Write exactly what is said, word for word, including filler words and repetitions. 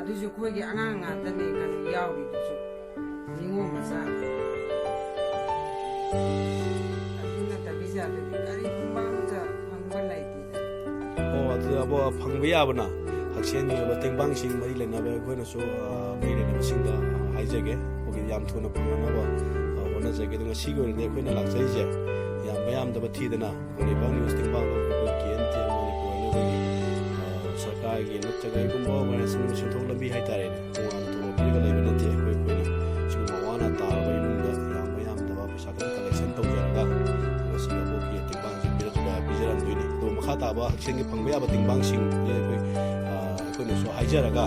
ꯑꯗꯨꯁꯨ ꯑꯩꯈꯣꯏꯒꯤ ꯑꯉꯥꯡ ꯉꯥꯛꯇꯅꯤ ꯀꯩꯅꯣ ꯌꯥꯎꯔꯤꯗꯨꯁꯨ, ꯅꯤꯉꯣꯜ ꯃꯆꯥ꯫ ꯑꯗꯨ ꯅꯠꯇꯕꯤ ꯖꯥꯠꯇꯗꯤ ꯀꯔꯤꯒꯨꯝꯕ ꯑꯝꯇ ꯐꯪꯕ ꯂꯩꯇꯦꯗ꯫ ꯑꯣ, ꯑꯗꯨꯗ ꯑꯕꯣ, ꯐꯪꯕ ꯌꯥꯕꯅ ꯍꯛꯁꯦꯜꯒꯤ ꯑꯣꯏꯕ ꯇꯦꯡꯕꯥꯡꯁꯤꯡ ꯃꯔꯤ ꯂꯩꯅꯕ ꯑꯩꯈꯣꯏꯅꯁꯨ, ꯑ, ꯃꯔꯤ ꯂꯩꯅꯕꯁꯤꯡꯗ ꯍꯥꯏꯖꯒꯦ, ꯑꯩꯈꯣꯏꯒꯤ ꯌꯥꯝ ꯊꯨꯅ ꯐꯪꯅꯅꯕ, ꯑ, ꯍꯣꯠꯅꯖꯒꯦ꯫ ꯑꯗꯣ ꯉꯁꯤꯒꯤ ꯑꯣꯏꯅꯗꯤ ꯑꯩꯈꯣꯏꯅ ꯂꯥꯛꯆꯔꯤꯁꯦ ꯌꯥꯝꯕ ꯌꯥꯝꯗꯕ ꯊꯤꯗꯅ ꯂꯩꯕꯥꯛ ꯅ꯭ꯌꯨꯁ ꯇꯦꯡꯕꯥꯡ ꯑꯩꯈꯣꯏ ꯀꯦ ꯑꯦꯟ ꯇꯤ ꯑꯦꯜ ꯃꯅꯤꯄꯨꯔ ꯍꯥꯏꯅ ꯑꯩꯈꯣꯏꯒꯤ, ꯑ, ꯁꯔꯀꯥꯔꯒꯤ ꯅꯠꯇ꯭ꯔꯒ ꯑꯩꯒꯨꯝꯕ ꯑꯣꯔꯒꯅꯥꯏꯖꯦꯁꯟꯒꯤ ꯁꯦꯟꯊꯣꯛ ꯂꯝꯕꯤ ꯍꯥꯏꯇꯥꯔꯦꯅꯦ, ꯇꯣꯉꯥꯟꯅ ꯇꯣꯂꯣꯞ ꯄꯤꯔꯒ ꯂꯩꯕ ꯅꯠꯇꯦ꯫ ꯑꯩꯈꯣꯏ, ꯑꯩꯈꯣꯏꯅ ꯁꯤꯒꯨꯝꯕ ꯋꯥꯅ ꯇꯥꯔꯕ ꯏꯃꯨꯡꯗ ꯌꯥꯝꯕ ꯌꯥꯝꯗꯕ ꯄꯩꯁꯥ ꯈꯤꯇꯪ ꯀꯂꯦꯛꯁꯟ ꯇꯧꯖꯔꯒ ꯉꯁꯤ ꯑꯕꯣꯛꯀꯤ ꯇꯦꯡꯕꯥꯡꯁꯦ ꯄꯤꯔꯛ-, ꯄꯤꯖꯔꯝꯗꯣꯏꯅꯤ꯫ ꯑꯗꯣ ꯃꯈꯥ ꯇꯥꯕ ꯍꯛꯁꯦꯜꯒꯤ ꯐꯪꯕ ꯌꯥꯕ ꯇꯦꯡꯕꯥꯡꯁꯤꯡꯁꯦ ꯑꯩꯈꯣꯏ, ꯑ, ꯑꯩꯈꯣꯏꯅꯁꯨ ꯍꯥꯏꯖꯔꯒ